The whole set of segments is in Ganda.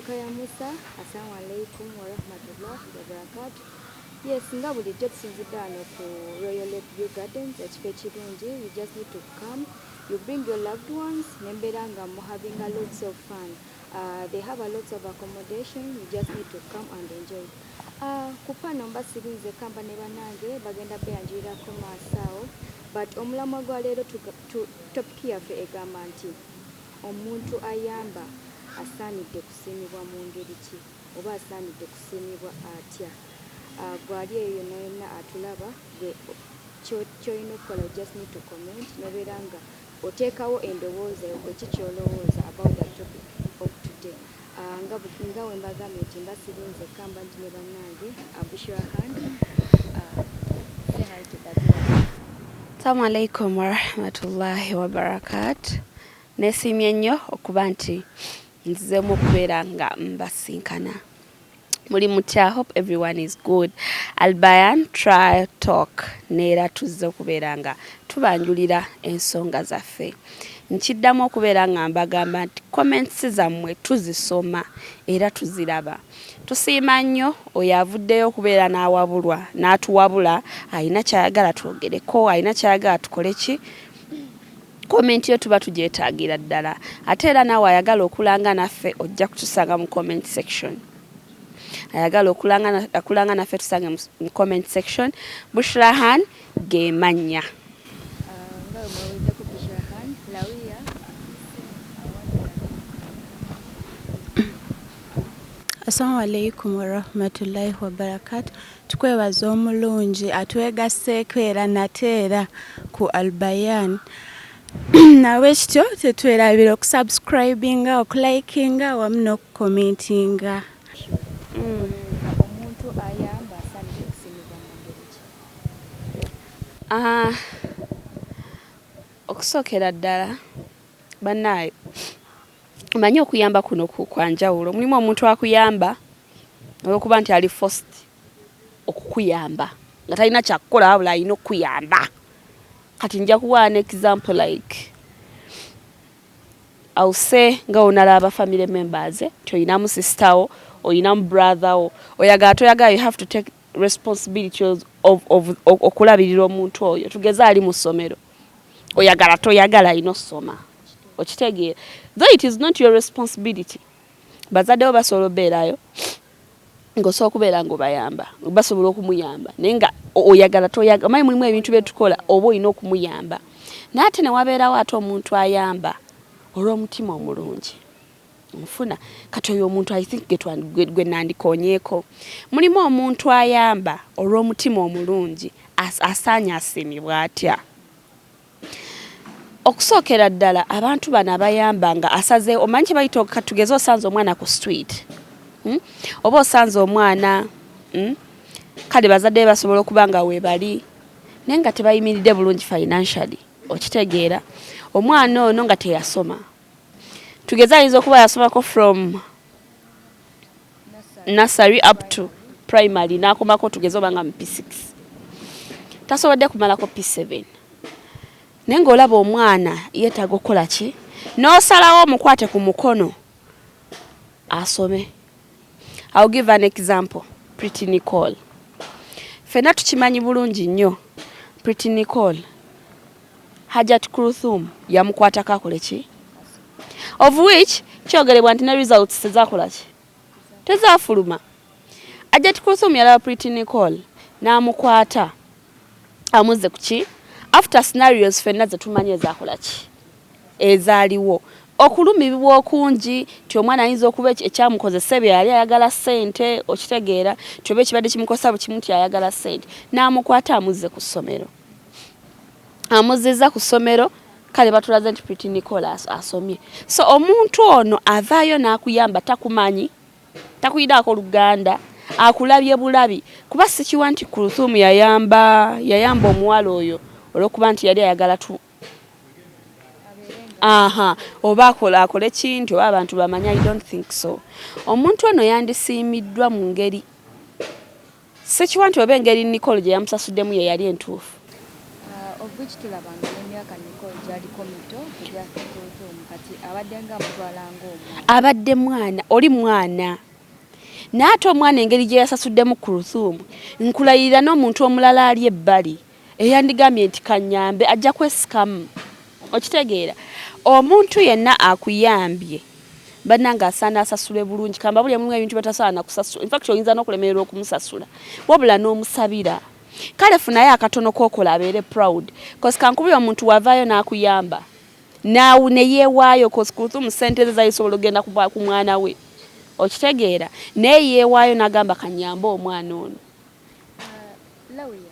Nzikaya Musa. Assalamu alaikum warahmatullahi wabarakatuh. Yes, nga bulijjo tusinzidde wano ku Royal Lake View Gardens, ekifo ekirungi. You just need to come, you bring your loved ones, nembeera nga mu having a lots of fun. They have a lots of accommodation, you just need to come and enjoy. Ku pano mba siri nzekka, mba ne bannange bagenda beyanjulirako maaso awo, but omulamwa gwa leero, topic yaffe egamba nti omuntu ayamba asaanidde kusiimibwa mu ngeri ki oba asaanidde kusiimibwa atya? Gwali eyo yonna yonna atulaba, gwe ky'olina okukola, you just need to comment nobeera nga oteekawo endowooza yo, gwe ki ky'olowooza about the topic of today. Nga we mbagambye nti mba siri nzekka, mba ndi ne bannange. Bushra Khan, say hi to the viewers. Assalamu alaikum warahmatullahi wabarakatu. Neesiimye nnyo okuba nti nzizeemu okubeera nga mbasinkana. Muli mutya? Hope everyone is good. Albayan Trial Talk neera tuzze okubeera nga tubanjulira ensonga zaffe. Nkiddamu okubeera nga mbagamba nti comments zammwe tuzisoma era tuziraba. Tusiima nnyo oyo avuddeyo okubeera n'awabulwa n'atuwabula, alina kyayagala twogereko, alina kyayagala tukole ki. Comment yo tuba tugyetaagira ddala. Ate era naawe ayagala okulanga naffe, ojja kutusanga mu comment section. Ayagala okulanga naffe, tusange mu comment section. Bushrahan gemannya. Nga bwe mwawuliddeko Bushra Khan, Lawiya. Assalamu alaikum warahmatullahi wabarakatu. Tukwebaza omulungi atwegasseeko era nate era ku Albayan. Nawe kityo tetwerabira okusubscribinga, okulikinga wamu n'okukomentinga. Omuntu ayamba asaanidde kusiimibwa mu ngeri ki? Ah, okusookera ddala, bannaayo, omanyi okuyamba kuno kwanjawulo. Mulimu omuntu akuyamba olwokuba nti ali forced okukuyamba nga talina kyakukola wabula alina okukuyamba. Kati nja kuwa an example, like I'll say nga onalaba family members, nti oyinamu sister wo, oyinamu brother wo, oyagala toyagala, you have to take responsibility of okulabirira omuntu oyo. Tugeze ali mu ssomero, oyagala toyagala alina osoma, okitegeera? Though it is not your responsibility, bazadde bo basobola obeerayo ng'osobola okubeera ng'obayamba, basobola okumuyamba, naye nga oyagala toyagala, omanyi mulimu ebintu byetukola oba olina okumuyamba. Naye ate ne wabeerawo ate omuntu ayamba olw'omutima omulungi, nfuna. Kati oyo omuntu, I think gwe nandikoonyeeko. Mulimu omuntu ayamba olw'omutima omulungi, asaanye asiimibwa atya? Okusookera ddala, abantu bano abayamba nga asaze, omanyi kye bayita, katugeze osanze omwana ku street, Oba osanze omwana, Kale bazadde be basobola okuba nga weebali naye nga tebayimiridde bulungi financially, okitegeera? Omwana ono nga teyasoma, tugeze ayinza okuba yasomako from nursery up to primary n'akomako, tugeze oba nga mu P6, tasobodde kumalako P7, naye ng'olaba omwana yeetaaga okukola ki, n'osalawo omukwate ku mukono asome. I'll give an example, Pretty Nicole. Ffenna tukimanyi bulungi nnyo Pretty Nicole, Hajat Kruthum yamukwatako akole ki, of which kyogerebwa nti ne results tezakola ki, tezafuluma. Hajat Kruthum yalaba Pretty Nicole n'amukwata amuzze ku ki, after scenarios ffenna zetumanyi ezakola ki, ezaaliwo, okulumibwa okungi, nti omwana ayinza okuba ekyamukozesa ebyo yali ayagala ssente, okitegeera? Nti oba ekibadde kimukosa bukimu nti ayagala ssente, n'amukwata amuzze ku ssomero, amuzizza ku ssomero. Kale batulaze nti Pretty Nicole asomye. So omuntu ono avaayo n'akuyamba, takumanyi, takuyinaako luganda, akulabye bulabi, kuba sikiwa nti Kulthum yayamba omuwala oyo olw'okuba nti yali ayagala tu aha oba akola akole kintu oba abantu bamanye. I don't think so. Omuntu ono yandisiimiddwa mu ngeri, sikiwa nti oba engeri Nicole gye yamusasuddemu ye yali entuufu. Of which tulaba nga n'emyaka Nicole. gyaliko mito ku gya Kulthum, kati abadde nga amutwala ng'omwana. Abadde mwana, oli mwana, naye ate omwana engeri gye yasasuddemu Kulthum, nkulayirira n'omuntu omulala ali ebbali eyandigambye nti kanyambe ajja kwesikamu. Okitegeera, omuntu yenna akuyambye, bannange, asaana asasule bulungi. Kamba buli mulimu ebintu batasaana kusasula. Infact oyinza n'okulemererwa okumusasula, wabula n'omusabira. Kale funayo akatono kokola abeere proud, cause kankubira omuntu wavaayo n'akuyamba naawe ne yeewaayo, cause Kulthum sente ze zayisobola okugenda ku mwana we. Okitegeera, naye yeewaayo n'agamba kanyambe omwana ono. Lawyer.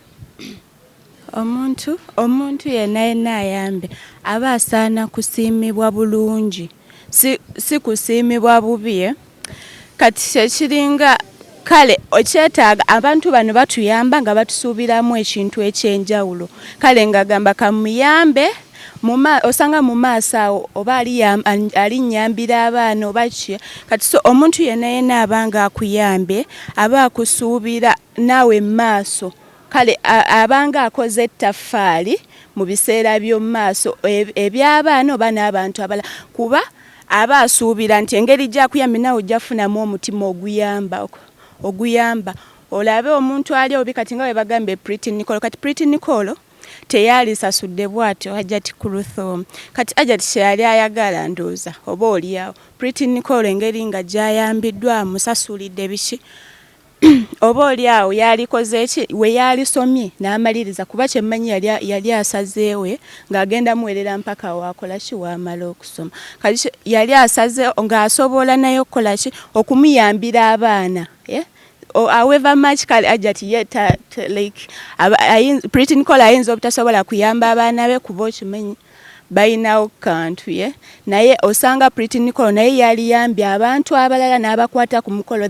Omuntu yenna yenna ayambe aba asaana kusiimibwa bulungi, si kusiimibwa bubi, eh. Kati kyekiringa kale okyetaaga abantu bano batuyamba nga batusuubiramu ekintu ekyenjawulo. Kale ng'agamba kamuyambe, osanga mu maaso awo oba alinnyambira abaana oba ki. Kati so omuntu yenna yenna aba nga akuyambye aba akusuubira naawe mu maaso. Kale abanga akoze ettaffaali mu biseera by'omu maaso eby'abaana oba n'abantu abalala, kuba aba asuubira nti engeri gy'akuyambye naawe ojja kufunamu omutima oguyamba olabe omuntu ali obi. Kati nga bwe bagambye Pretty Nicole, kati Pretty Nicole teyalisasudde bw'atyo Hajati Kulthum. Kati Hajati kyeyali ayagala, ndowooza oba oliawo Pretty Nicole engeri nga gy'ayambiddwa amusasulidde biki, oba oli awo yalikoze ki we yalisomye n'amaliriza, kuba kyemmanyi yali asazeewe ng'agenda muwerera mpaka wakola ki, wamala okusoma. Kati yali asaze ng'asobola naye okukola ki, okumuyambira abaana, yeah? However much kale Hajati ye like Pretty Nicole ayinza obutasobola kuyamba abaana be, kuba okimanyi balinawo kantu ye, naye osanga Pretty Nicole naye yaliyambye abantu abalala n'abakwata ku mukolo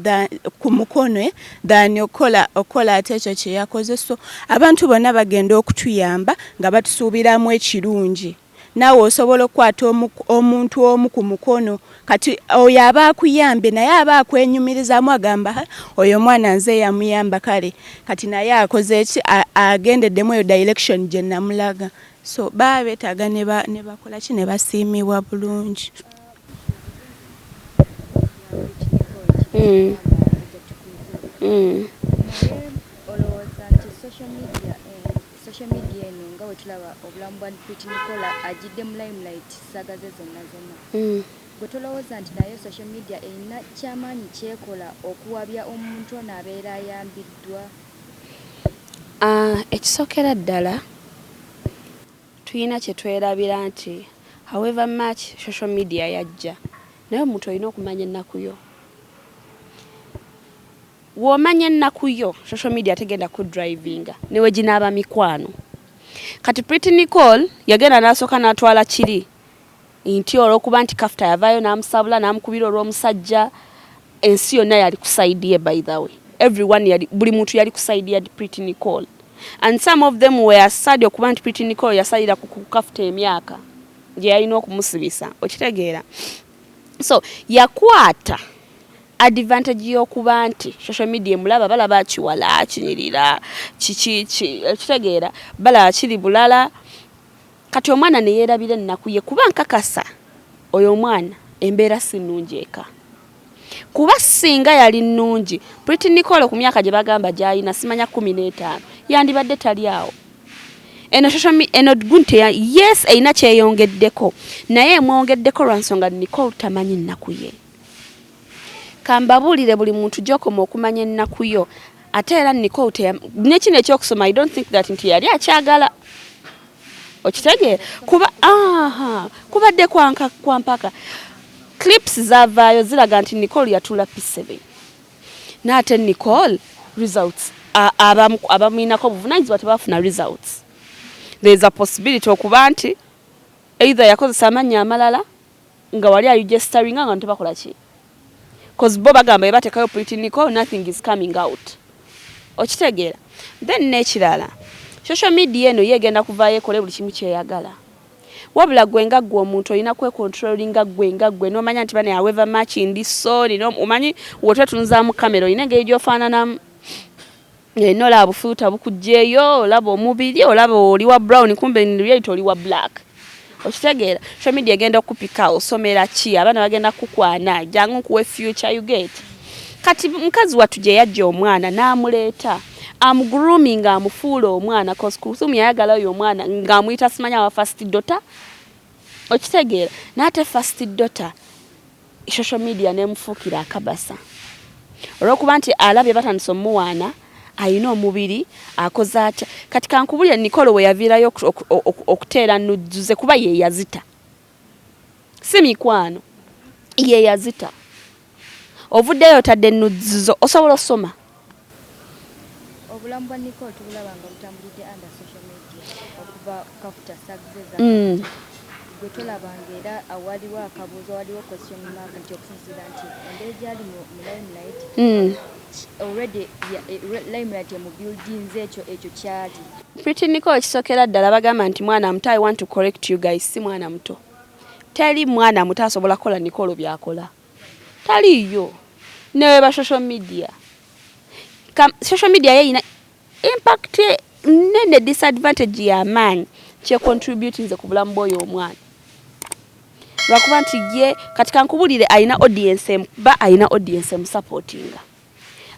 ku mukono, eh, than okola ate ekyo kye yakoze. So abantu bonna bagenda okutuyamba nga batusuubiramu ekirungi. Naawe osobola okukwata omuntu omu ku mukono. Kati oyo aba akuyambye naye aba akwenyumirizaamu, agamba, "Ha, oyo omwana nze yamuyamba, kale kati naye akoze ki, agendeddemu eyo direction gye namulaga." So baba beetaaga ne bakola ki, ne basiimibwa bulungi. Naye olowooza nti social media eno, nga bwe tulaba obulamu bwa Pretty Nicole agidde mu limelight, saga ze zonna zonna, gwe tolowooza nti naye social media erina kyamaanyi kyekola okuwabya omuntu ono abeera ayambiddwa? Ah, ekisookera ddala tulina kye twerabira nti however much social media yajja, naye omuntu olina okumanya ennaku yo. W'omanya ennaku yo, social media tegenda kudrivinga newe ginaaba mikwano. Kati Pretty Nicole yagenda n'asooka n'atwala kiri nti olw'okuba nti Kafta yavaayo n'amusabula n'amukubira olw'omusajja, ensi yonna yali ku side ye. By the way, everyone yali, buli muntu yali ku side ya Pretty Nicole, and some of them were sad okuba nti Pretty Nicole yasalira ku Kafta emyaka gye yalina okumusibisa. Okitegeera? So yakwata advantage y'okuba nti social media emulaba, balaba kiwala kinyirira kiki okitegeera, balaba kiri bulala. Kati omwana ne yeerabira ennaku ye, kuba nkakasa oyo omwana embeera si nnungi eka, kuba singa yali nnungi, Pretty Nicole ku myaka gye bagamba gy'alina, simanya 15, yandibadde tali awo. Eno social media eno gunte, yes, erina kyeyongeddeko, naye emwongeddeko lwa nsonga Nicole tamanyi nnaku ye. Kambabuulire, buli muntu gy'okoma okumanya ennaku yo. Ate era Nicole nekino ekyokusoma, I don't think that nti yali akyagala. Okitegeera? Kuba aha kubadde kwanka kwampaka clips zavaayo ziraga nti Nicole yatuula P7, naate Nicole results abamwinako obuvunanyizibwa tebafuna results. There is a possibility okuba nti either yakozesa amannya amalala nga wali aregisteringa nga tebakola ki, cause bo bagamba ebatekayo Pretty Nicole, nothing is coming out. Okitegeera? Then n'ekirala, social media eno ye egenda kuvaayo ekole buli kimu kyeyagala, wabula gwe nga ggwe omuntu olina kwecontrollinga ggwe nga ggwe n'omanya nti bane, however much ndi so nina, omanyi wotwetunuzaamu kamera olina engeri gy'ofaananamu, olina olaba bufuuta bukugjeeyo, olaba omubiri, olaba oli wa brown, kumbe in reality oli wa black. Okitegeera? Social media egenda okupika, osomera ki, abaana bagenda kukwana, jangu nkuwe future, you get. Kati mukazi wattu gye yajja omwana n'amuleeta, amugrooming, amufuula omwana, cause Kulthum yayagala oyo omwana ng'amuyita simanya wa first daughter. Okitegeera? N'ate first daughter social media nemufuukira akabasa olw'okuba nti alabye batandise omuwaana, ayina omubiri, akoze atya. Kati kankubulire, Nicole we yaviirayo okuteera nujjuze kuba ye yazita, si mikwano, ye yazita. Ovuddeyo otadde nujjuzo, osobola osoma. Obulamu bwa Nicole tubulaba nga butambulidde under social media okuva kafuta success. Gwe tolabanga era awaliwo akabuuzo, waliwo question mark nti okusinziira nti engeri gyali mu limelight, already limelight emubuildinze ekyo kyali? Pretty Nicole, ekisookera ddala bagamba nti mwana muto. I want to correct you guys, si mwana muto. Teri mwana muto asobola kukola Nicole byakola, taliiyo. Neweba social media, social media yeyina impact nene, disadvantage y'amaanyi kyecontributinze ku bulamu bw'oyo omwana, lwakuba nti ye kati kankubulire alina audience, ba alina audience emusupportinga,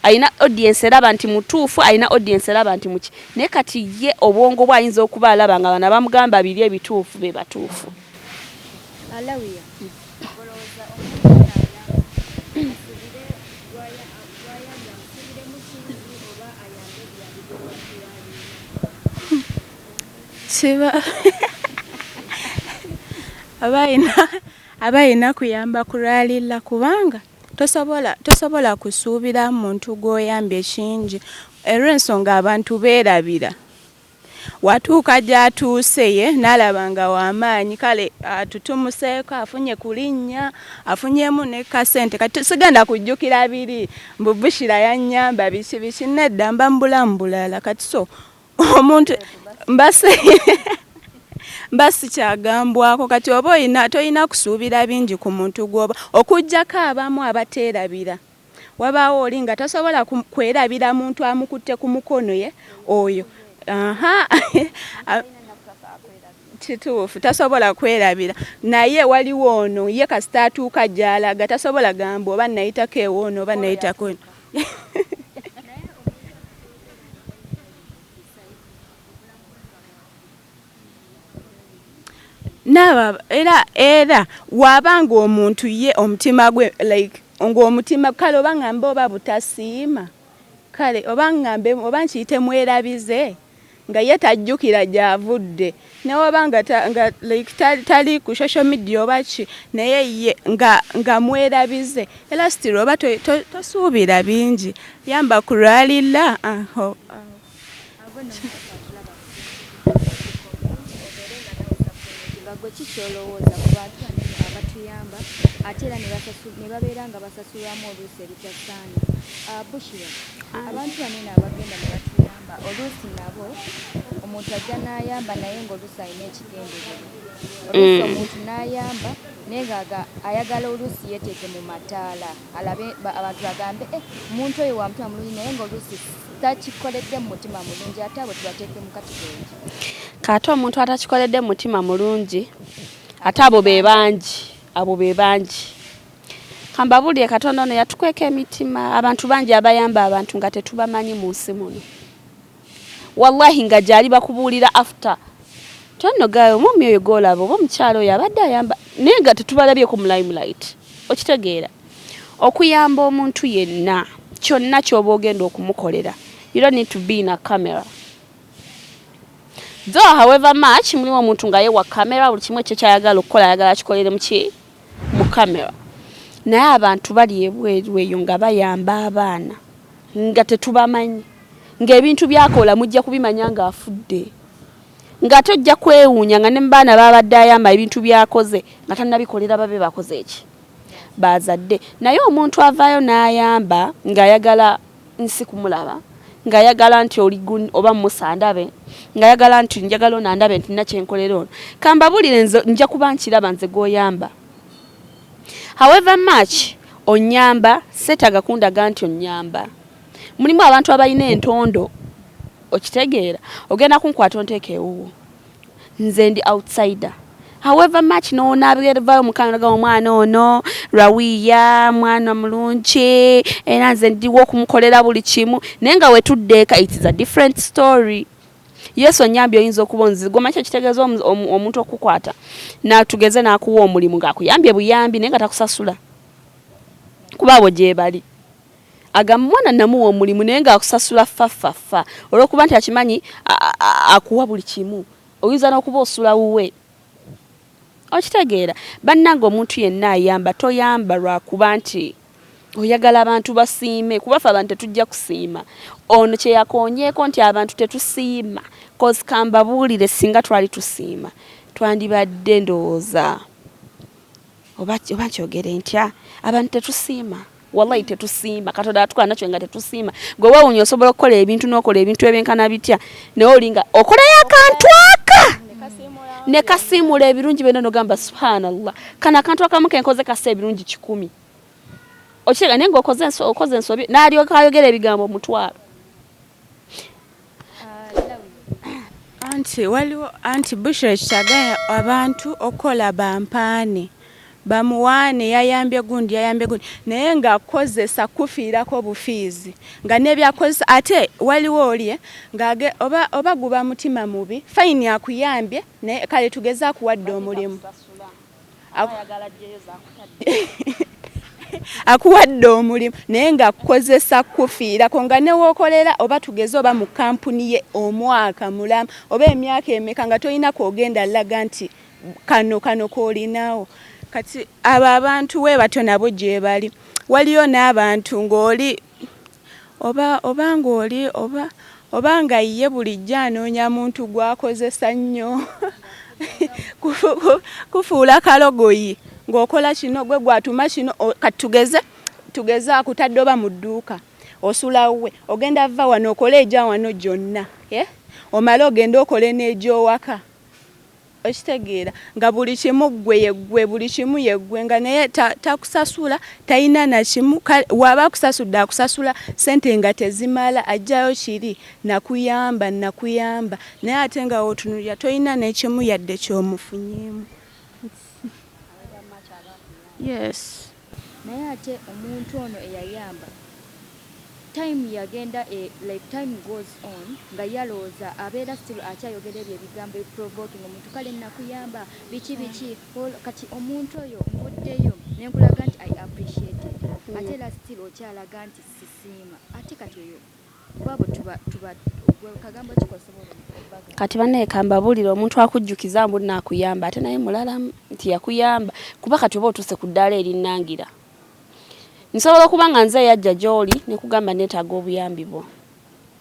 alina audience eraba nti mutuufu, alina audience eraba nti muki. Naye kati ye obwongo bwe ayinza okuba alaba nga bano bamugamba biri ebituufu be batuufu. Alawiya, olowooza omuntu asubire gwayamba amusubiremu kingi oba ayambe buyambi gwewatuwalira? Kiba aba ayina kuyamba kulwalira, kubanga tosobola kusuubira muntu gw'oyambye kingi, olw'ensonga abantu beerabira. Watuuka gy'atuuse ye n'alaba nga w'amaanyi, kale atutumuseeko, afunye ku linnya, afunyemu ne kasente. Kati sigenda kujjukira biri mbu Bushira yannyamba biki biki, nedda, mba mu bulamu bulala. Kati so omuntu mba sikyagambwako. Kati oba oyina toyina kusuubira bingi ku muntu gw'oba, okuggyako abamu abateerabira. Wabaawo oli nga tasobola kwerabira muntu amukutte ku mukono, ye oyo aha kituufu tasobola kwerabira. Naye waliwo ono ye kasita atuuka gy'alaga tasobola gamba oba nayitako ewoono oba nayitako eno. Naaba era waabanga omuntu ye omutima gwe like ng'omutima kale oba ŋŋambe oba butasiima, kale oba ŋŋambe oba nkiyite mwerabize, nga ye tajjukira gy'avudde, newoba nga like tali ku social media oba ki, naye ye nga mwerabize. Era still oba tosuubira bingi, yamba kulwalira aho. Nga gwe ki kyolowooza ku bantu banene abatuyamba ate era ne babeera nga basasulwamu oluusi ebitasaana? Bushira, abantu banene abagenda ne batuyamba oluusi nabo omuntu ajja n'ayamba naye ng'oluusi alina ekigendererwa, oluusi omuntu n'ayamba naye nga ayagala oluusi yeeteeke mu mataala, alabe abantu bagambe, "Eh, omuntu oyo wa mutima mulungi," naye ng'oluusi takikoledde mu mutima mulungi. Ate abo tubateeke mu category? Kaate omuntu atakikoledde mu mutima mulungi, ate abo be bangi, abo be bangi. Kambabuulire, Katonda ono yatukweka emitima. Abantu bangi abayamba abantu nga tetubamanyi mu nsi muno, wallahi, nga gyali bakubuulira after tonno gayo omwami oyo gwolaba oba omukyala oyo abadde ayamba, naye nga tetubalabyeko mu limelight. Okitegeera? Okuyamba omuntu yenna kyonna ky'oba ogenda okumukolera, you don't need to be in a camera. Though however much mulimu omuntu nga yewa kamera, buli kimu ekyo kyayagala okukola ayagala akikolere muki mu kamera, naye abantu bali ebweru eyo nga bayamba abaana nga tetubamanyi, ng'ebintu byakola mujja kubimanya ng'afudde, ng'ate ojja kwewuunya nga ne mu baana babadde ayamba ebintu byakoze nga tannabikolera babe bakoze eki bazadde. Naye omuntu avaayo n'ayamba ng'ayagala nsi kumulaba, ng'ayagala nti oli oba Musa ndabe, ng'ayagala nti njagala ono andabe nti nakyenkolera ono, kambabulire, nze nja kuba nkiraba nze gw'oyamba. However much onyamba, seetaaga kundaga nti onyamba. Mulimu abantu abalina entondo. Okitegeera? Ogenda kunkwata onteeka ewuwo, nze ndi outsider. However much nonabevayo mukanaga, omwana ono Rawiya mwana mulungi, era nze ndiwo okumukolera buli kimu, naye nga wetuddeeka, it is a different story. Yesu onyambye, oyinza okuba onzigo manyi ekitegeeza omuntu okukwata natugeze n'akuwa omulimu ng'akuyambye buyambi, naye nga takusasula, kuba abo gye bali. Agamba mwana namuwa omulimu, naye ng'akusasula fafafa, olw'okuba nti akimanyi akuwa buli kimu, oyinza n'okuba osula wuwe. Okitegeera? Bannange, omuntu yenna ayamba, toyamba lwakuba nti oyagala abantu basiime, kuba ffe abantu tetujja kusiima. Ono kyeyakonyeeko nti abantu tetusiima, 'cause kambabuulire, singa twali tusiima twandibadde ndowooza oba nkyogere ntya, abantu tetusiima, wallahi tetusiima. Katonda atukola nakyo nga tetusiima. Gwe weewunya osobola okukola ebintu n'okola ebintu ebyenkana bitya, naye olinga okolayo akantu aka ne kasiimula ebirungi byonna, nogamba, "Subhanallah, kano akantu akamu kenkoze kasa ebirungi 100." Okitegeera? Naye ng'okoze okoze ensobi, n'alyoka ayogera ebigambo 10,000. Anti waliwo, anti Bushra kyagala abantu okukola bampaane, bamuwaane, yayambye gundi, yayambye gundi, naye ng'akozesa kufiirako bufiizi nga n'ebyakozesa. Ate waliwo oli ng'age oba guba mutima mubi, fine, akuyambye, naye kale tugeze akuwadde omulimu, akuwadde omulimu, naye ng'akukozesa kufiirako, nga newookolera oba tugeze oba mu kampuni ye omwaka mulamu oba emyaka emeka, nga tolina kwogenda laga nti kano kano koolinawo. Kati abo abantu we batyo nabo gye bali. Waliyo n'abantu ng'oli oba ng'oli oba nga ye bulijjo anoonya muntu gw'akozesa nnyo kufuula kalogoyi, ng'okola kino gwe gwatuma kino. Kati tugeze akutadde oba mu dduuka, osula we, ogenda va wano okole egya wano gyonna, omale ogende okole n'egyowaka. Okitegeera? Nga buli kimu ggwe yeggwe, buli kimu yeggwe, nga naye takusasula, talina nakimu. Waaba akusasudde, akusasula sente nga tezimala, ajjayo kiri nakuyamba nakuyamba, naye ate nga wotunulira tolina nekimu yadde kyomufunyeemu. Yes. Naye ate omuntu ono eyayamba, time yagenda like time goes on, nga yalowooza abeera still akyayogera ebyo ebigambo eprovoking omuntu, kale nakuyamba biki biki. Kati omuntu oyo nvuddeyo nenkulaga nti I appreciated, ate era still okyalaga nti sisiima. Ate kati oyo bwabo tuba kagambo kikosobola. Kati bannaye, kambabuulire, omuntu akujjukiza mbu naakuyamba, ate naye mulala nti yakuyamba, kuba kati oba otuuse ku ddaala erinnangira. Nsobola okuba nga nze eyajja gy'oli nekugamba neetaaga obuyambi bwo,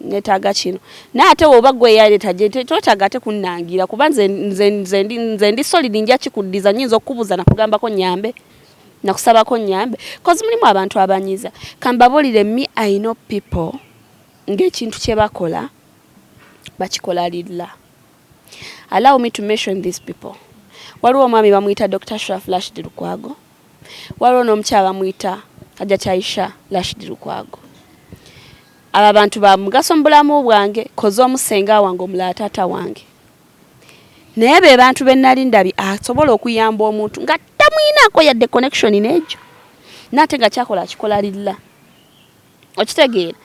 neetaaga kino, naye ate woba gwe eyaleeta twetaaga ate kunnangira, kuba nze ndi solid, nja kikuddiza. Nyinza okukubuuza nakugambako nyambe, nakusabako nyambe, 'cause mulimu abantu abanyiza. Kambabuulire, me, I know people ng'ekintu kye bakola bakikola lillah. Allow me to mention these people. Waliwo omwami bamuyita Dr Shraf Rashid Lukwago, waliwo n'omukyala bamuyita Hajat Aisha Rashid Lukwago. Abo abantu ba mugaso mu bulamu bwange, 'cause omusenga wange, omulala taata wange, naye be bantu be nali ndabye asobola okuyamba omuntu nga tamuyinaako yadde connection n'egyo, naate nga kyakola akikola lillah. Okitegeera?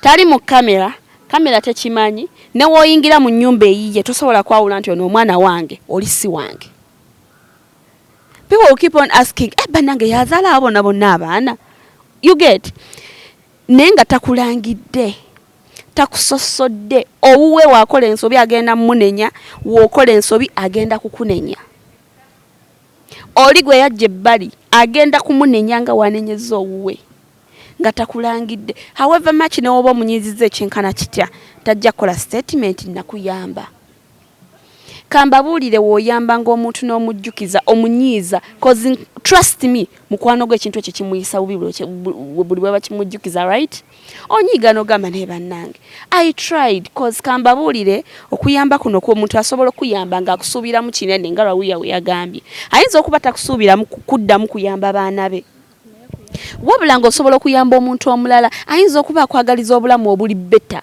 Tali mu kamera, kamera tekimanyi. Ne wooyingira mu nnyumba eyiye, tosobola kwawula nti ono omwana wange, oli si wange. People will keep on asking, "Eh, bannange, yazaala abo bonna bonna abaana?" You get? Naye nga takulangidde, takusosodde. Owuwe waakola ensobi agenda munenya, w'okola ensobi agenda kukunenya. Oli gwe yajja ebbali agenda kumunenya nga wanenyeza owuwe, nga takulangidde. However much newoba omunyiziza ekyenkana kitya, tajja kukola statement nakuyamba. Kambabuulire, w'oyambanga omuntu n'omujjukiza, omunyiiza, 'cause trust me, mukwano gwe ekintu ekyo kimuyisa bubi buli bwe bakimujjukiza, right? Onyiiga n'ogamba, "Naye bannange, I tried." 'Cause kambabuulire, okuyamba kuno omuntu asobola okuyamba ng'akusuubiramu kinene, nga Lwawiya we yagambye, ayinza okuba takusuubiramu kuddamu kuyamba baana be, wabula ng'osobola okuyamba omuntu omulala ayinza okuba akwagaliza obulamu obuli better.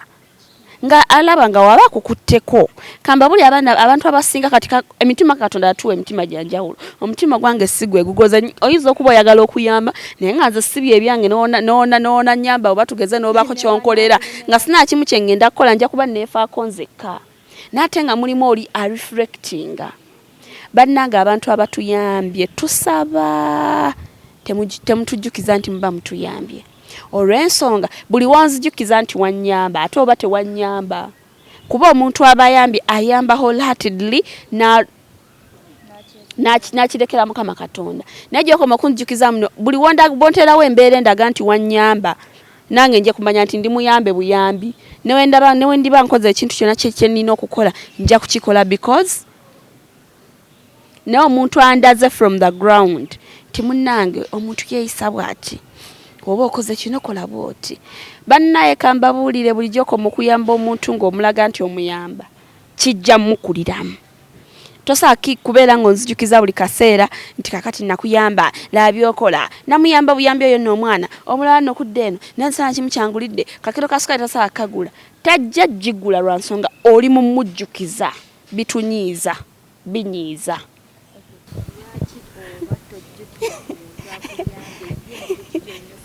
Nga alaba nga waba akukutteko. Kambabuli abaana, abantu abasinga kati emitima Katonda atuwa emitima gya njawulo. Omutima gwange si gwe gugoze. Oyinza okuba oyagala okuyamba naye nga nze si bye byange, noona noona noona nyamba oba tugeze n'obaako ky'onkolera nga sina kimu kye ngenda kukola, nja kuba neefaako nzekka. Naye nga mulimu oli areflectinga. Bannange abantu abatuyambye tusaba temutujjukiza nti muba mutuyambye, olw'ensonga buli wonzijukiza nti wannyamba ate oba tewannyamba, kuba omuntu abayambye ayamba wholeheartedly n'akirekera Mukama Katonda. Naye gyokoma okunzijukiza muno buli wonteerawo embeera endaga nti wannyamba, nange nja kumanya nti ndi muyambe buyambi. Newe ndiba nkoze ekintu kyonna kye nnina okukola, nja kukikola, because naye omuntu andaze from the ground nti munnange omuntu yeeyisa bw'ati, oba okoze kino kola bw'oti. Bannaye kambabuulire, bulijjo koma okuyamba omuntu ng'omulaga nti omuyamba, kijja mukuliramu. Tosaaki kubeera ng'onzijukiza buli kaseera nti kakati nakuyamba, laba by'okola. Namuyamba buyambi oyo nno omwana omulala nno okudda eno nansana kimu kyangulidde kakiro ka sukali tasobola kukagula, tajja gigula lwa nsonga oli mumujjukiza. Bitunyiiza, binyiiza. Lwaki oba tojjukira muntu akuyambye ye nekyo?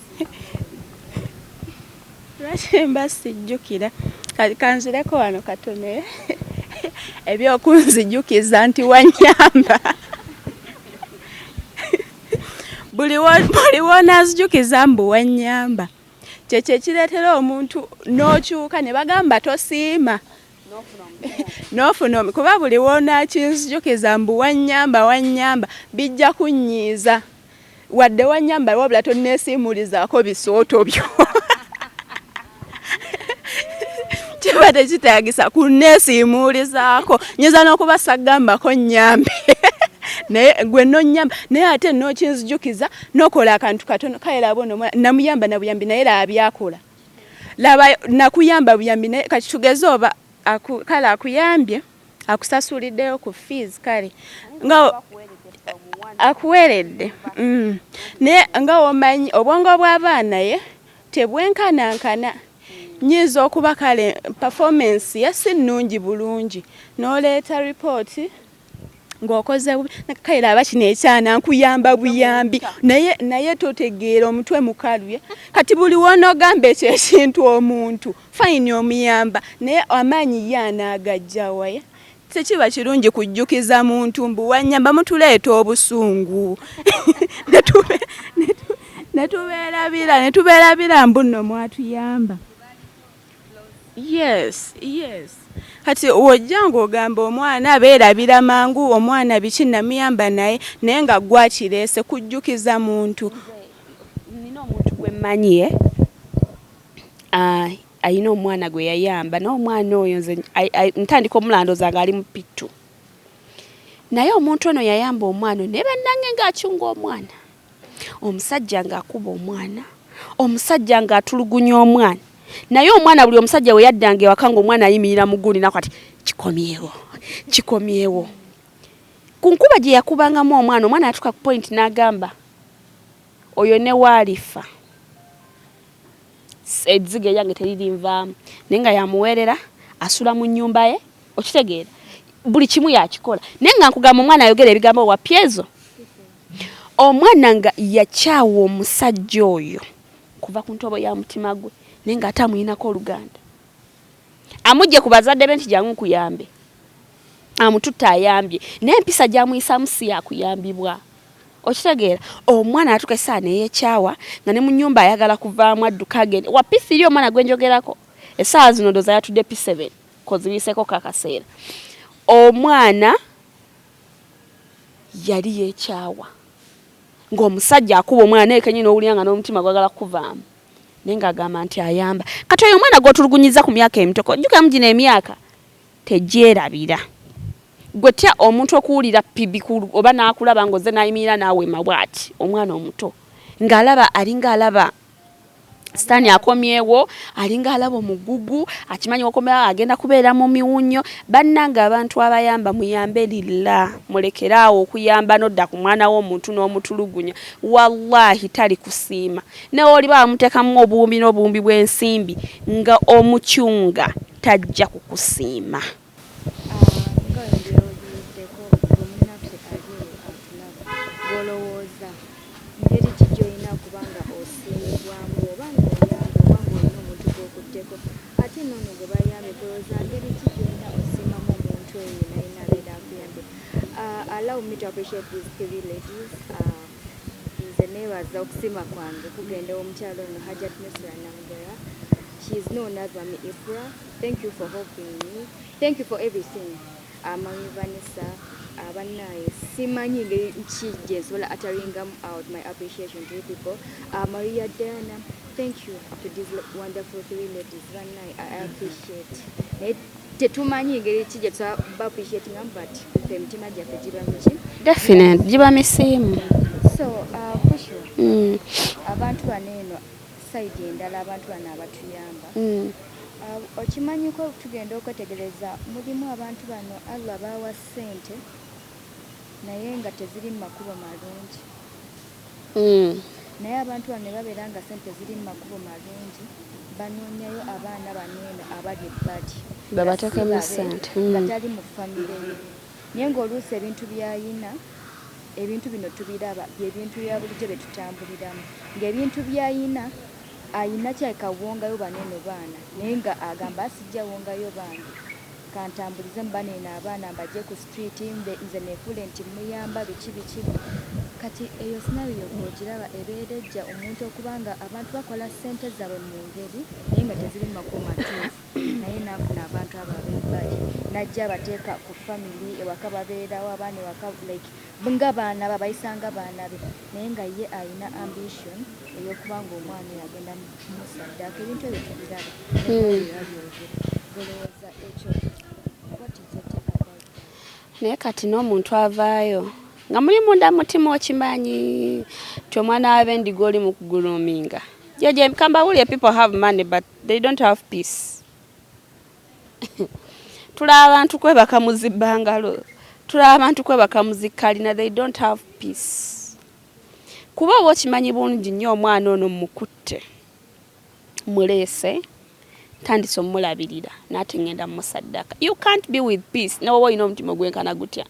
Lwaki mba sijjukira? Kanzireko wano katono ebyokunzijukiza nti wanyamba. Buli wonanzijukiza mbu wanyamba, kyekyo ekireetera omuntu n'okyuka ne bagamba tosiima n'ofuna, kuba buli wonaakinzijukiza mbu wanyamba wanyamba, bijja kunnyiiza. Wadde wanyamba, wabula tonneesiimulizaako bisooto byo, kiba tekitaagisa kunneesiimuulizaako. Nyinza n'okuba saggambako nnyambe, naye gwe nonnyamba, naye ate n'okinzijukiza n'okola akantu katono. Kale laba ono namuyamba na buyambi, naye laba byakola, laba nakuyamba buyambi. Naye kati tugeze oba kale akuyambye, akusasuliddeyo ku fees, kale nga akuweredde, naye nga womanyi obwongo bw'abaana ye tebwenkanankana. Nyinza okuba kale performance ye si nnungi bulungi, n'oleeta ripooti ng'okoze bubi, kale laba kino ekyana nkuyamba buyambi, naye totegeera omutwe mukalu. Kati buli w'onoogamba ekyo ekintu omuntu, fine, omuyamba, naye amaanyi ye anaagajja waya? Tekiba kirungi kujjukiza muntu mbu wanyamba. Mutuleeta obusungu ne tubeerabira mbu nno mwatuyamba. Yes, kati wojja ng'ogamba omwana beerabira mangu, omwana biki, namuyamba, naye nga gwakireese kujjukiza muntu. Nina omuntu gwe mmanyi ayina omwana gwe yayamba, naye omwana oyo nze ntandika omulandoza ng'ali mu P2. Naye omuntu ono yayamba omwana oyo, naye bannange ng'akyunga omwana, omusajja ng'akuba omwana, omusajja ng'atulugunya omwana. Naye omwana, buli omusajja we yaddanga ewaka ng'omwana ayimirira mu gundi naku ati kikomyewo, kikomyewo. Ku nkuba gye yakubangamu omwana, omwana yatuuka ku point n'agamba oyo ne waalifa ezziga eryange teririnvaamu. Naye nga yamuweerera, asula mu nnyumba ye, okitegeera, buli kimu yakikola. Naye nga nkugamba omwana ayogera ebigambo wapyezo, omwana nga yakyawa omusajja oyo kuva ku ntobo ya mutima gwe, naye ng'ate amuyinako oluganda. Amugye ku bazadde be nti jangu nkuyambe, amututte ayambye, naye empisa gyamuyisaamu si yakuyambibwa, okitegeera. Omwana atuuka essaawa neyekyawa nga ne mu nnyumba ayagala kuvaamu adduka agende wa P3. Omwana gwe njogerako essaawa zino ndowooza yatudde P7 kozibiiseko kakaseera. Omwana yali yekyawa ng'omusajja akuba omwana, naye kenyini owulira nga n'omutima gwagala kukuvaamu, naye ng'agamba nti ayamba. Kati oyo omwana gw'otulugunyiza ku myaka emito, jjukiramu gino emyaka tegyerabira. Gwe tya omuntu okuwulira pibi oba n'akulaba ng'ozze n'ayimirira n'awema bw'ati, omwana omuto ng'alaba alinga alaba sitaani akomyewo, alinga alaba omugugu, akimanyi okomyewo agenda kubeera mu miwunyo. Bannange abantu abayamba, muyambe lillah, mulekere awo okuyamba n'odda ku mwana w'omuntu n'omutulugunya. Wallahi tali kusiima, newe oliba bamuteekamu obuwumbi n'obuwumbi bw'ensimbi nga omukyunga. Tajja kukusiima. Nga wembyogeddeko, gwe munnaffe ali eyo atulaba, gw'olowooza ngeri ki gy'olina okuba nga osiimibwamu oba ng'oyamba oba ng'olina omuntu gw'okutteko, ate noono gwe bayambye, gw'olowooza ngeri ki gy'olina osiimamu omuntu oyo yenna yenna abeera akuyambye? Allow me to appreciate these three ladies. Nze neebaza, okusiima kwange kugenda omukyalo ono Hajat Nusra Namugera. She is known as Mami Ibra. Thank you for helping me, thank you for everything. Mami Vanessa, abannaye simanyi ngeri ki gye nsobola utteringamu out my appreciation to you people. Maria Diana, thank you to these wonderful three ladies. Bannaye, I appreciate, naye tetumanyi ngeri ki gye tuba appreciatingamu, but fe emitima gyaffe giba muki? Definite, giba misiimu. So Kushu, abantu bano eno side endala, abantu bano abatuyamba, okimanyiko tugenda okwetegereza mulimu abantu bano Allah baawa ssente naye nga teziri mu makubo malungi. Naye abantu bano ne babeera nga ssente ziri mu makubo malungi, banoonyayo abaana bano eno abali ebbali. Babateekemu nga si babe, ssente. Nga tali mu famire ye, naye ng'oluusi ebintu by'ayina, ebintu bino tubiraba, byebintu bya bulijjo bye tutambuliramu, ng'ebintu by'ayina ayina kyekawongayo bano eno baana, naye nga agamba sijja wongayo bange, kantambulize mu bano eno abaana mbajje ku street, nze nefuule nti muyamba biki biki. Kati eyo scenario bw'ogiraba ebeera ejja omuntu okuba nga abantu bakola ssente zaabwe mu ngeri naye nga teziri mu makubo matuufu, naye n'afuna abantu abo ab'ebbali n'ajja abateeka ku family ewaka, babeerawo abaana ewaka like nga baana be, abayisa nga baana be, naye nga ye ayina ambition ey'okuba nga omwana oyo agenda musaddaaka. Ebintu ebyo tubiraba era byogera. Golowooza ekyo, what is your take about that? Naye kati n'omuntu avaayo nga muli munda mutima okimanyi nti omwana w'abendiga oli mu kugroominga jeje. Kambawulire, people have money but they don't have peace. Tulaba abantu kwebaka mu zibbangalo, tulaba abantu kwebaka mu zikalina, they don't have peace. Kuba oba okimanyi bulungi nnyo omwana ono mukutte, muleese, ntandise omulabirira, naate ngenda musaddaka, you can't be with peace newoba olina omutima ogwenkana gutya.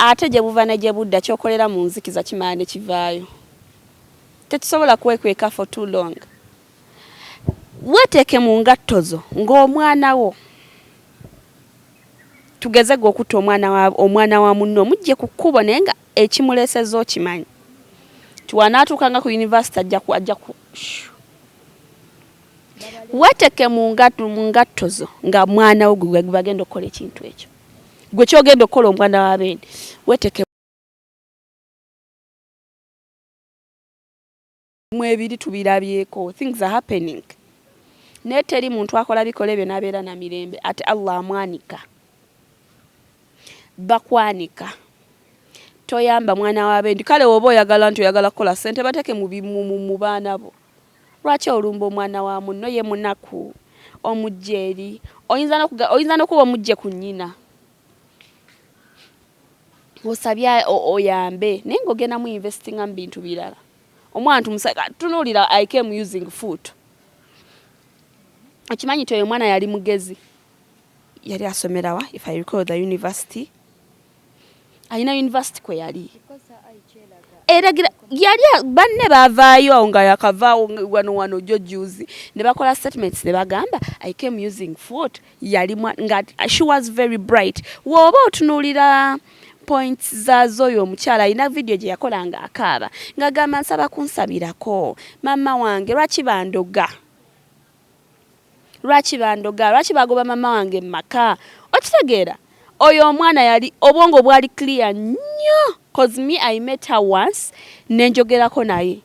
Ate gye buva ne gye budda, kyokolera mu nzikiza kimala ne kivaayo. Tetusobola kwekweka for too long. Weeteeke mu ngatto zo ng'omwana wo, tugeze gwe okutta omwana wa munno, omugye ku kkubo, naye nga ekimuleesezza okimanyi nti wanaatuukanga ku university ajja ku weeteeke mu ngatto zo nga mwana wo gwe bagenda okukola ekintu ekyo, gwe kyogenda okukola omwana w'abendi, weeteeke mu ebiri. Tubirabyeko, things are happening, naye teri muntu akola bikola ebyo n'abeera na mirembe. Ate Allah amwanika, bakwanika. Toyamba mwana w'abendi. Kale woba oyagala nti oyagala kukola ssente, bateeke mu baana bo. Lwaki olumba omwana wa munno? Ye munaku, omujja eri oyinza n'okuba omujje ku nnyina, osabye oyambe, naye ng'ogenda mu investinga mu bintu birala. Omwana tunuulira, I came using foot. Okimanyi nti oyo omwana yali mugezi, yali asomerawa, if I recall the university, alina university kwe yali eragira yali banne baavaayo awo nga yakavaawo wano wano jo juzi ne bakola statements ne bagamba I came using foot. Yali nga she was very bright. W'oba otunuulira points zaazo, oyo omukyala alina video gye yakola nga akaaba ng'agamba nsaba kunsabirako maama wange, lwaki bandoga, lwaki bandoga, lwaki bagoba maama wange mu maka? Okitegeera, oyo omwana yali obwongo bwali clear nnyo, 'cause me, I met her once nenjogerako naye,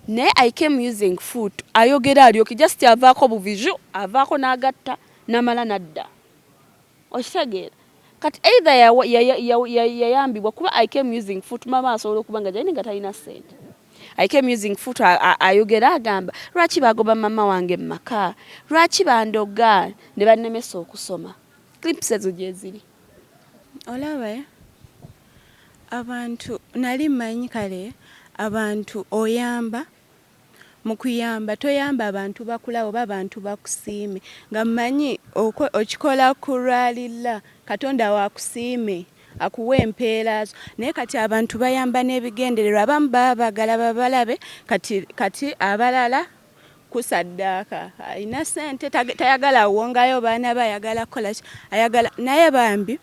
naye I came using foot. Ayogera alyoke just avaako buvizu, avaako n'agatta n'amala n'adda. Okitegeera, kati either yayambibwa kuba I came using foot, mama asobola okuba nga gyalina nga talina ssente. I came using foot, ayogera agamba lwaki bagoba mama wange mu maka, lwaki bandoga ne bannemesa okusoma. Clips ezo gyeziri. Olaba abantu nali mmanyi kale abantu oyamba. Mu kuyamba toyamba abantu bakulaba oba abantu bakusiime nga mmanyi okikola ku lwa lillah Katonda wo akusiime akuwe empeera zo naye kati abantu bayamba n'ebigendererwa abamu baba bagala babalabe kati kati abalala kusaddaaka alina ssente tayagala awongayo baana be ayagala kukola ki ayagala naye bambi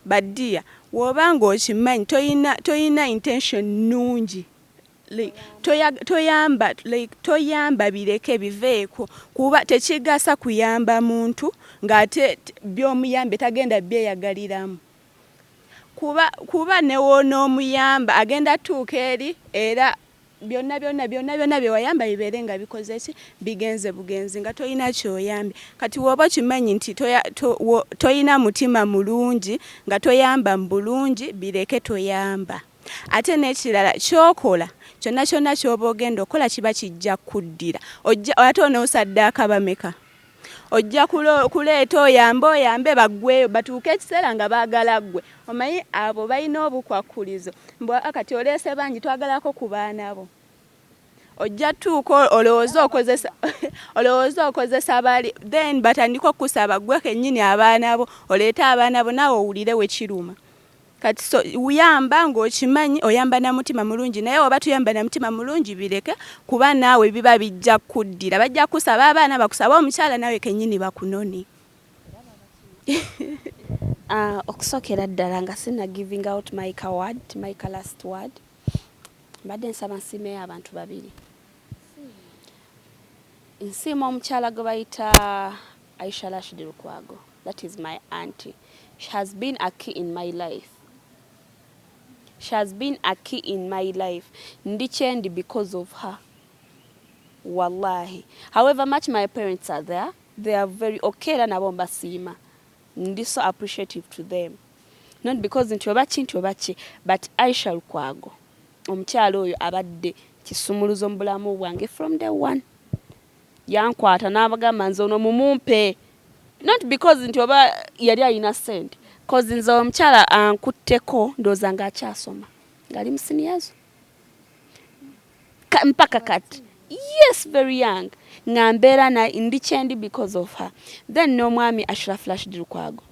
badiya woba ng'okimanyi toyina toyina intention nnungi like toyamba like toyamba bireke biveeko kuba tekigasa kuyamba muntu ng'ate by'omuyambye tagenda byeyagaliramu kuba kuba newonoomuyamba agenda tuuka eri era byonna byonna byonna byonna byewayamba bibeere nga bikoze ki bigenze bugenzi nga tolina kyoyambye kati woba okimanyi nti toyina mutima mulungi nga toyamba mu bulungi bireke toyamba. Ate n'ekirala ky'okola kyonna kyonna ky'oba ogenda okukola kiba kijja kukuddira. Ojja ate onoosaddaaka bameka? Ojja kuleeta oyambe oyambe baggweyo batuuke ekiseera nga baagala ggwe. Omanyi abo balina obukwakkulizo mbu aa kati oleese bangi twagalako ku baana bo. Ojja tuuka olowooze okozesa olowooze okozesa bali then batandike okukusaba ggwe kennyini abaana bo oleete abaana bo naawe owulire we kiruma. Kati so yamba ng'okimanyi oyamba na mutima mulungi naye oba tuyamba na mutima mulungi bireke kuba naawe biba bijja kuddira bajja kusaba abaana bakusaba omukyala naawe kennyini bakunone. Okusookera ddala nga sina giving out my word, my last word, mbadde nsaba nsiimeyo abantu babiri. Nsiima omukyala gwe bayita Aisha Rashid Lukwago, that is my auntie. She has been a key in my life. She has been a key in my life. Ndi kyendi because of her. Wallahi. However much my parents are there, they are very okay era nabo mbasiima. Ndi so appreciative to them. Not because nti oba ki nti oba ki, but Aisha Lukwago, omukyala oyo abadde kisumuluzo mu bulamu bwange from day one. Yankwata n'abagamba nze ono mumumpe. Not because nti oba yali alina ssente. Cause nze omukyala ankutteko ndowooza ng'akyasoma. Ng'ali mu senior zo. Mpaka kati. Yes, very young. Nga mbeera na ndi kyendi because of her. Then n'omwami Ashraf Rashid Lukwago.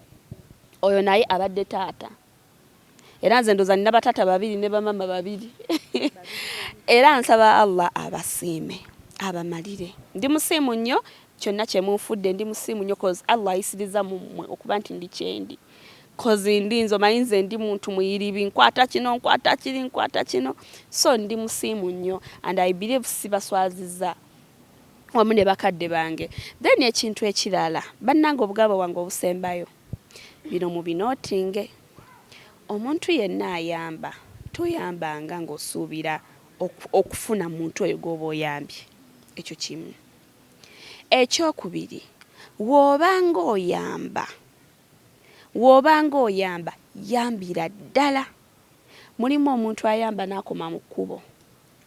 Oyo naye abadde taata. Era nze ndowooza nina bataata babiri ne bamama babiri. Era nsaba Allah abasiime, abamalire. Ndi musiimu nnyo kyonna kye munfudde ndi musiimu nnyo cause Allah ayisiriza mu mmwe okuba nti ndi kyendi. Cause ndi nze omanyi nze ndi muntu muyiribi nkwata kino nkwata kiri nkwata kino so ndi musiimu nnyo and I believe sibaswazizza wamu ne bakadde bange. Then ekintu ekirala bannange obugabo bwange obusembayo bino mubinootinge. Omuntu yenna ayamba toyambanga ng'osuubira okufuna muntu oyo gw'oba oyambye ekyo kimu. Ekyokubiri bw'obanga oyamba bw'obanga oyamba yambira ddala. Mulimu omuntu ayamba n'akoma mu kkubo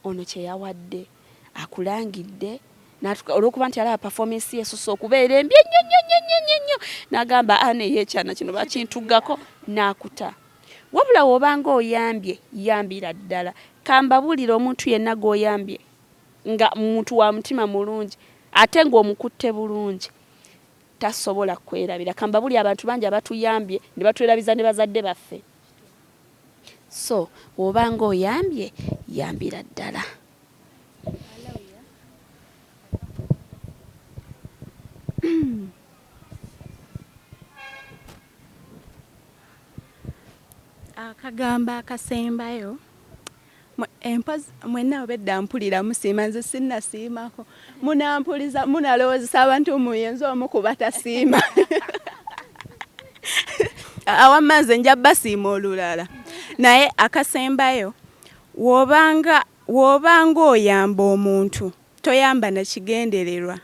ono kye yawadde akulangidde olw'okuba nti alaba performance ye esusse okubeera embi ennyo nnyo nnyo nnyo nnyo nnyo n'agamba a naye ekyana kino bakintuggako n'akuta. Wabula bw'obanga oyambye yambira ddala. Kambabuulire omuntu yenna gw'oyambye nga muntu wa mutima mulungi ate ng'omukutte bulungi tasobola kwerabira. Kambabuulire abantu bangi abatuyambye ne batwerabiza ne bazadde baffe. So bw'obanga oyambye yambira ddala. Akagambo akasembayo empozi mwenna obedda mpulira musiima nze sinnasiimako munampuliza munalowoozesa abantu muyenza omu ku batasiima awamma nze nja basiima olulala naye akasembayo w'obanga w'obanga oyamba omuntu toyamba na kigendererwa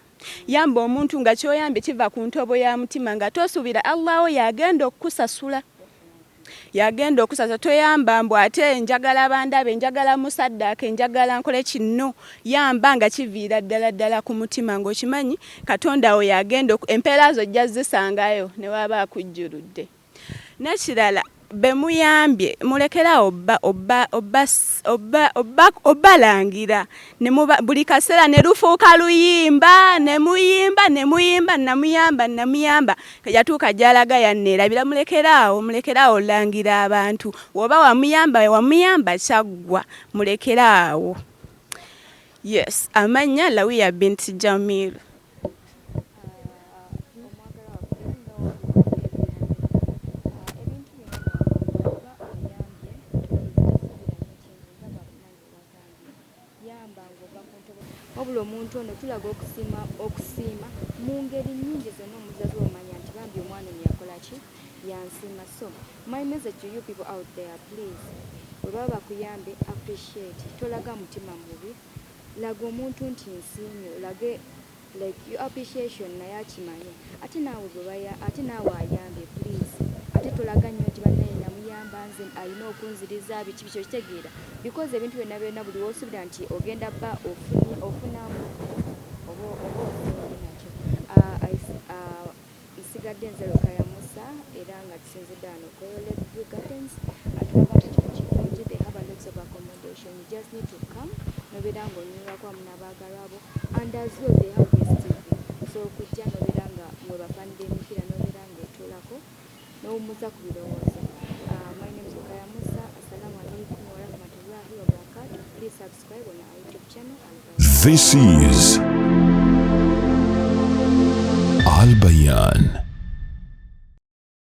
yamba omuntu nga ky'oyambye kiva ku ntobo ya mutima nga tosuubira Allah wo y'agenda okukusasula yagenda okusasa toyamba mbu ate njagala bandabe njagala musaddaaka njagala nkole kino yamba nga kiviira ddala ddala ku mutima ng'okimanyi Katonda wo yagenda empeera zo ojja zisangayo ne waba akujjuludde n'ekirala. Bemuyambye mulekerawo obalangira buli kaseera ne lufuuka luyimba ne muyimba ne muyimba namuyamba namuyamba yatuuka gy'alaga yanneerabira. Mulekeraawo, mulekeraawo olangira abantu. Woba wamuyamba wamuyamba kyaggwa, mulekeraawo. Yes, amannya Lawiya Binti Jamilu. Omwagalwa waffe, nga ebintu bino oba oyambye, tosuubira nnyo kingi. Nga bamunange bagambye, yamba ng'ova ku ntobo. Wabula omuntu ono tulaga okusiima, okusiima mu ngeri nnyingi zonna. Omuzazi omanya nti bambi omwana ono yakola ki, yansiima. So my message to you people out there, please, bwe baba bakuyambe, appreciate. Tolaga mutima mubi, laga omuntu nti nsiimye, olage like your appreciation naye akimanye. Ate naawe bwe ate naawe ayambye, please, ate tolaga nnyo nti bannaye namuyamba, nze alina okunziriza biki biki, okitegeera? Because ebintu byonna byonna buli wosuubira nti ogenda bba ofunye ofunamu oba oba ofunye nakyo. Ah, nsigadde nze Rukaya Musa, era nga tusinzidde wano ku Royal Lake View Gardens. Atubagamba kino kirungi, they have a lots of accommodation. You just need to come nobeera ng'onyumirwako wamu n'abaagalwa bo, and as well they have this TV, so okujja nobeera nga mwe bafaani b'emipiira nobeera ng'otuulako n'owummuza ku birowoozo. My name is Rukaya Musa. Assalamu alaikum warahmatullahi wabarakatuh. Please subscribe on our YouTube channel. This is Al Bayan.